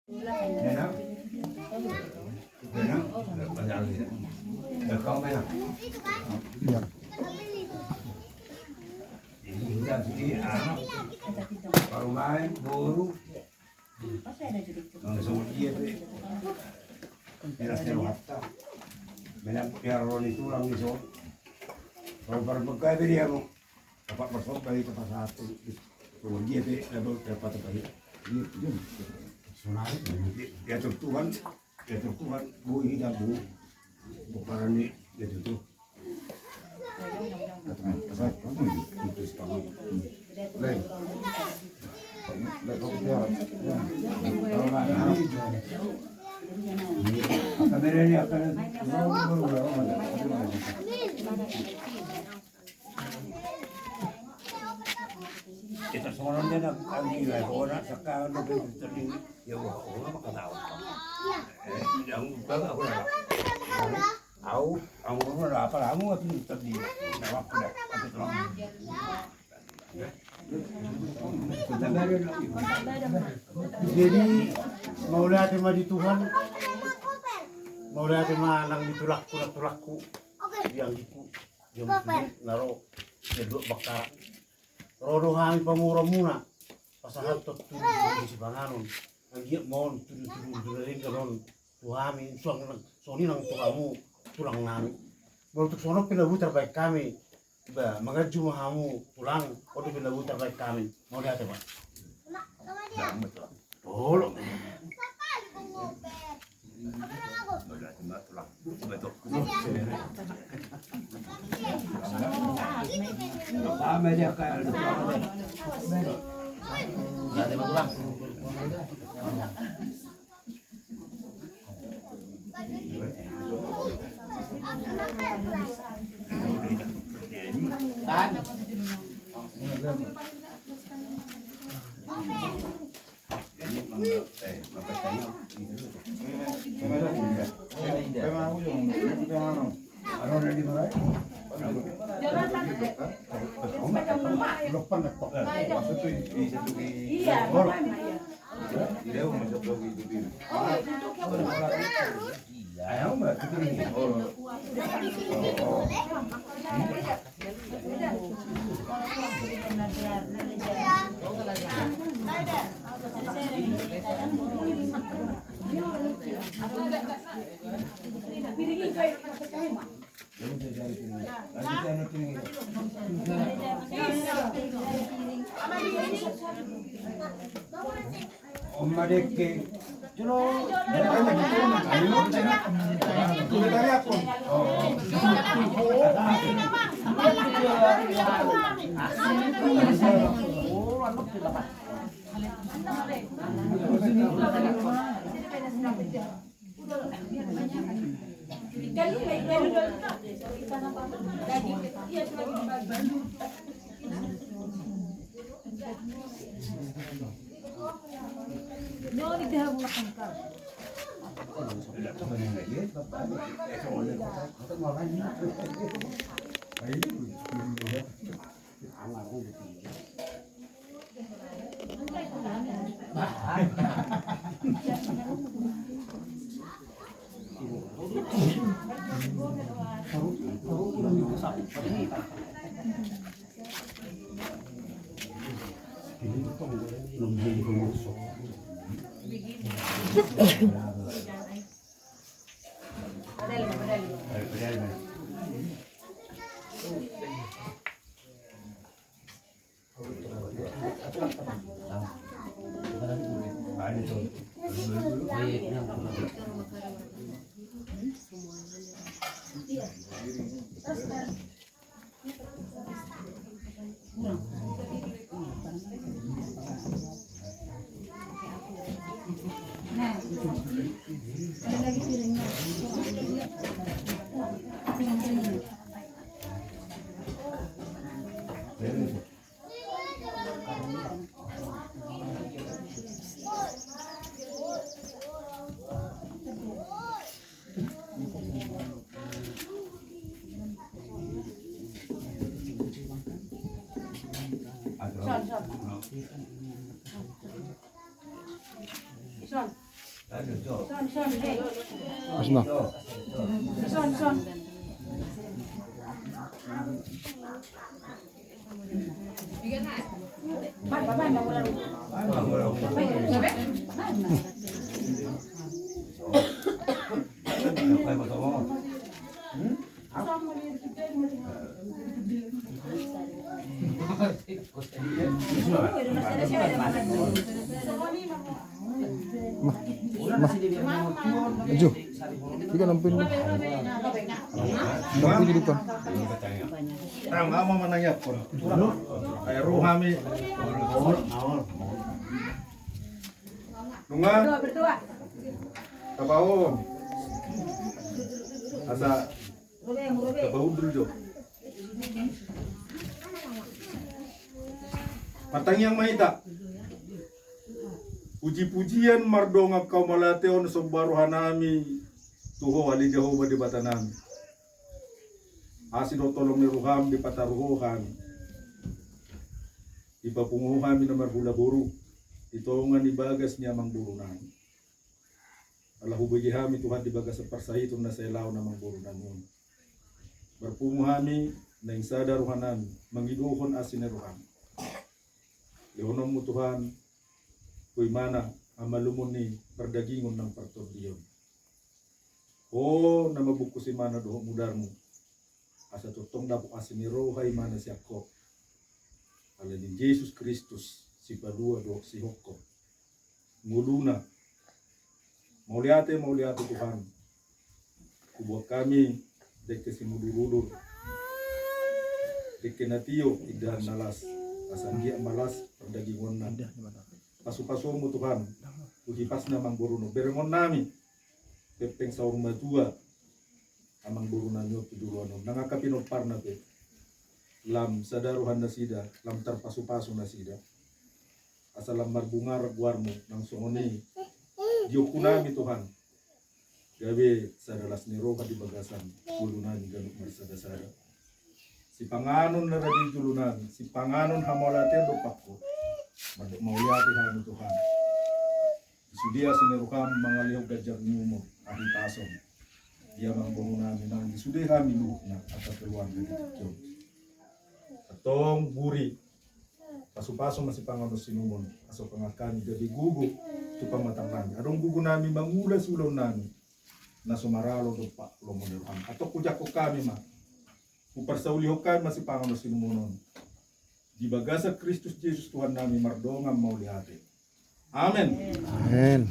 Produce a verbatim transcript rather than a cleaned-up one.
Enak. Enak. Enak. Enak. Enak. Jadi, anak, parumaen, boru. Nang songon dia pe. Enak, enak, hatta. Enak, dia ro ni tulang ni songon. Kalau baru megai pe dia mau. Dapat bersomba itu pas satu. Songon dia pe, dia dapat apa ya? Dia, dia. Sonari. Dia, dia tuh Tuhan. Dia tuh Tuhan. Bu, ini dah, Bu. Bukan ini, dia tuh, tuh. Kita songon dia na, kan, dia, oh, nak sekarang dia tadi, ya, wah, oh, apa kata awak? Eh, yang bukan aku lah. Au, au, au, au, apa, au, aku tadi, na waktu dah, aku tulang. Jadi, mauliate ma di Tuhan, mauliate ma nang di tulangku, nang tulangku, di anggiku, di anggiku, na ro, di dua bakara. Ro do hami pamoruonmuna, pasahathon tudu, tudu sipanganon, anggiat ma on tudu, tudu, tudu na denggan on. Tu hami, suang nang, songon i nang tu hamu, tulang nami. Molo tung songon on pe na boi tarbaen hami, ba, manganju ma hamu, tulang, on dope na boi tarbaen hami. Mauliate ma. Tolong. Iya, makanya. Oma Dekke. Son, son. Son. Asna. Maju. Tiga enam puluh. Enam puluh di depan. Tama ama manangiangkon. Ayo rohami. Nunga. Tapaon. Asa tapaundul jo. Martangiang ma hita. Puji-pujian mardongan hamuliateon somba rohanami tu Ho ale Jahowa Debatanami. Asi dohot holong ni roham dipataru Ho hami. Dipapungu Ho hami na marhula boru di tonga ni bagas ni amangborunami. Ala hubege hami Tuhan di bagasan parsahiton na sai laon amangborunami on. Marpungu hami naeng sada rohanami mangidohon asi ni roham. Lehononmu Tuhan, Ho i ma na hamalumon ni pardagingon nang partondion. Ho na mambungkus imana dohot mudarmu, asa tongtong dapot asi ni roha imana sian Ho. Ala ni Jesus Kristus, sipalua dohot sihophop. Ngoluna. Mauliate, mauliate Tuhan. Hubuat hami dengke simudur-udur, dengke na tio indahan na las, asa anggiat ma las pardagingonna. Pasu-pasuonmu Tuhan tu hipasna amangborunami, berengonnami, pempeng saur matua amangborunami on tu joloan on, nang angka pinomparna pe lam sada roha nasida, lam tarpasu-pasu nasida. Asa lam marbungaran goarmu nang songon i di ompunami Tuhan. Gabe sada las ni roha di bagasan ngolunami ganup marsada-sada. Sipanganon na rade di ngolunami, sipanganon hamauliateon dompak Ho. Mandok mauliate hami Tuhan. Di sude asi ni roham mangalehon ganjang ni umur, hahipason di amangborunami nang di sude hami luhutna angka keluarga di tingki on. Antong buri pasu-pasu ma sipanganon sinumon, asa pangan hami gabe gogo tu pamatangnami. Adong gogonami mangula siulaonnami na so maralo dompak lomo ni roham. Antong hujangkon hami ma, huparsaulihon hami ma sipanganon sinumon on. Di bagasan Kristus Jesus Tuhannami mardongan mauliate. Amen. Amen.